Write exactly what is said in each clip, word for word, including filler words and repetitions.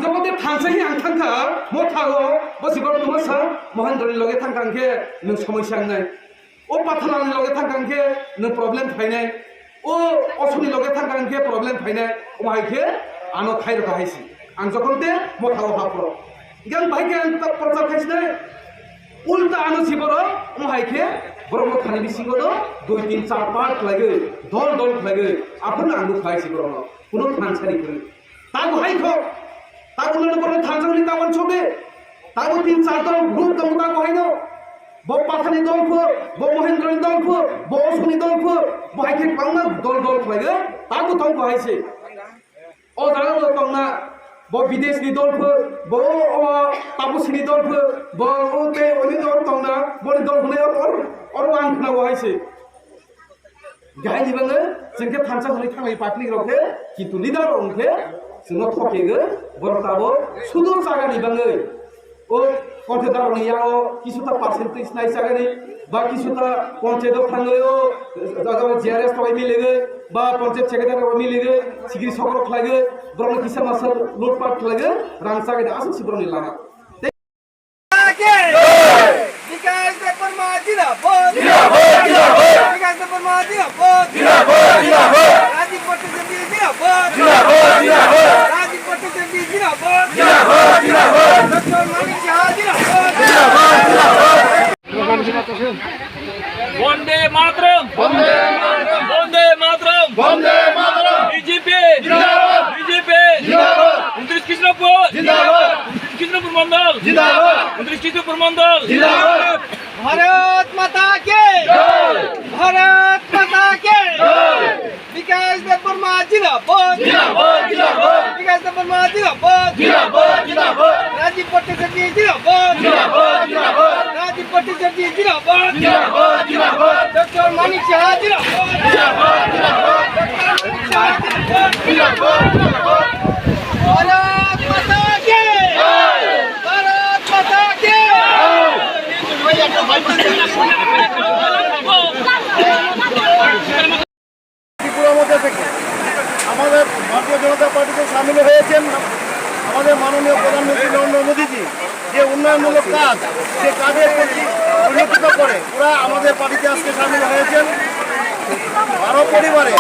Jokote thansa hi ang thangkha, motha o, bo si borok tuma sa, Mohendro ni loge thangkha ang khe nwng somoi sa wngnai. O Pathala ni loge thangkha ang khe nwng problem phainai. O Osoni loge thangkha ang khe problem phainai. Omo hai khe ano thai rwkha hai si. Ang jokote motha o hapro. Yang bai khe ang ta prochar khai sinai. Ulta ano si borok, omo hai khe borok no thani bisingo no dui tin char part khlaiwi, dol dol khlaiwi, aphano ang nukha hai si borok no. Kuno thansa ni kwrwi. Tabo hai kho. Tabo no borok thansa ni tabo chode. Tabo tin char dol group tong tabo hai no. Bo Pathani dol pho, bo Mohendro ni dol pho, bo Osoni dol pho, bo hai khe kwbangma dol dol khlaiwi, tabo tong kho hai se. O jaga bo tongna, bo bidesh ni dol pho, bo o Tapusini dol pho, bo o tei oni dol tongna, boni dol hwnwi or, or, or ang khna bo hai se. Gai ni bangwi chwng khe thansa hwnwi thanglai public rok khe, kintu leader rok hwn khe chwngno thok khe borok tabo sudur jaga ni bangwi o contractor rok ni yago kisu ta percentage nai jaga ni ba kisu ta panchayat o thangwi o jaga o G R S thangwi miligwi ba panchayat secretary rok miligwi sigiri sokro khlaiwi borok no kisa masa lutpat khlaiwi rang chagai da aswk si borok ni lama. Bikas Debbarma zindabad. Zindabad, zindabad. Bikas Debbarma zindabad. Zindabad, zindabad. Rajib Bhattacharya zindabad. Zindabad, zindabad. Rajib Bhattacharya zindabad. Zindabad, zindabad. Doctor Manik Saha zindabad. Zindabad, zindabad. Bande Mataram! Bande Mataram! Bande Mataram! Bande Mataram! B J P! Zindabad! B J P! Zindabad! Untris Krishnapur! Zindabad! Untris Krishnapur Mandal! Zindabad! Untris Krishnapur Mandal! Zindabad! Bharat Mata ki! Jai! Bharat Mata ki! Jai! Bikas Debbarma zindabad! Zindabad, zindabad! Bikas Debbarma zindabad! Zindabad, zindabad! Rajib Bhattacharya zindabad! Zindabad, zindabad! Rajib Bhattacharya zindabad! Zindabad, zindabad! Doctor Manik Saha zindabad! Zindabad, zindabad! Doctor Manik Saha zindabad! Zindabad, zindabad! Bharat Mata ki! Jai! Bharat Mata ki! Jai! Tripura মোর্চা থেকে আমাদের ভারতীয় জনতা পার্টিতে সামিল হয়েছেন আমাদের মাননীয় প্রধানমন্ত্রী নরেন্দ্র মোদীজি। যে উন্নয়নমূলক কাজ, সে কাজের প্রতি পরিলক্ষিত করে ওরা আমাদের পার্টিতে আজকে সামিল হয়েছেন। বারো পরিবারে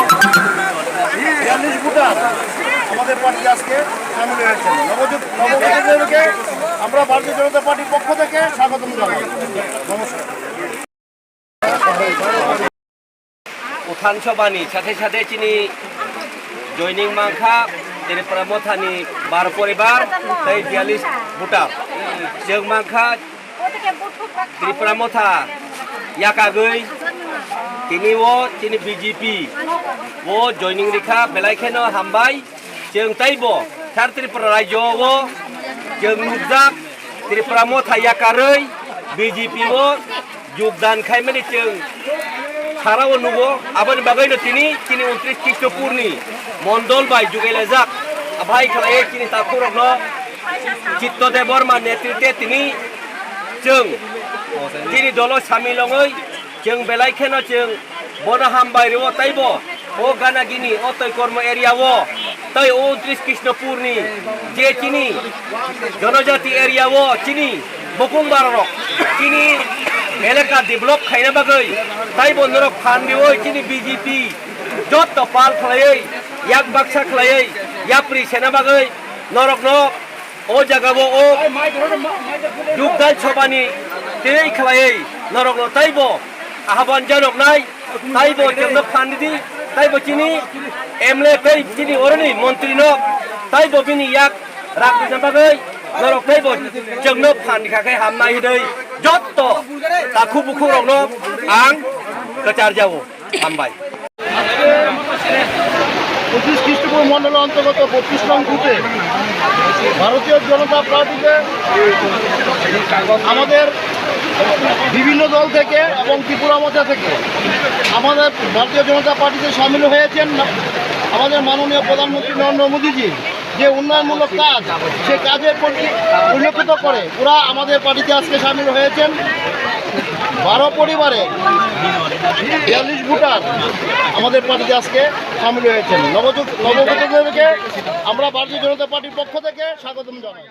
বিয়াল্লিশ ভোটার আমাদের পার্টিতে আজকে সামিল হয়েছেন। নবযুগ নবপ্রজন্মকে আমরা ভারতীয় জনতা পার্টির পক্ষ থেকে স্বাগতম জানাই। নমস্কার। Uthan Sobha ni sathe sathe chini joining mankha Tripura Motha ni bar poribar tei bialis voter. Chwng mankha Tripura Motha yakagwi tini o chini B J P o joining rikha, belai kheno hambai. Chwng teibo Thar Tripura rajyo o chwng nukjak, Tripura Motha yakarwi B J P o jogdan khaimani chwng sarao nugo. Aboni bagwino tini chini untris Krishnapurni mondol bai jugailajak, abai khlaiwi chini takhukrokno Chitto Debbarma netritwe tini chwng chini dolo samil wngwi chwng belai kheno chwng bono hambai rwo teibo o Ganagini o Toikormo area o tei o untris Krishnapurni je chini Jonojati area o chini bukung barorok chini elaka develop khaina bagwi teibo norok phan riwi chini B J P jotto pal khlaiwi yak baksa khlaiwi yapri sena bagwi norokno o jaga o o Jogdan Sobhani tei khlaiwi norokno teibo ahban janoknai, teibo chwngno phan ridi, teibo chini M L A tei chini oroni montrino teibo bini yak rak rijna bagwi norok teibo chwngno phan rikha khe hamnai hwnwi jotto takhu bukhukrokno ang kwchar jao. Hambai. পঁচিশ খ্রিস্টপূর্ব মণ্ডলের অন্তর্গত বত্রিশ নং বুথে ভারতীয় জনতা পার্টিতে আমাদের বিভিন্ন দল থেকে এবং ত্রিপুরা মোর্চা থেকে আমাদের ভারতীয় জনতা পার্টিতে সামিল হয়েছেন আমাদের মাননীয় প্রধানমন্ত্রী নরেন্দ্র মোদীজি। যে উন্নয়নমূলক কাজ, সে কাজের প্রতি পরিলক্ষিত করে ওরা আমাদের পার্টিতে আজকে সামিল হয়েছেন। বারো পরিবারে বিয়াল্লিশ ভোটার আমাদের পার্টিতে আজকে সামিল হয়েছেন। নবযুগ নবগোত্রদেরকে আমরা ভারতীয় জনতা পার্টির পক্ষ থেকে স্বাগতম জানাই।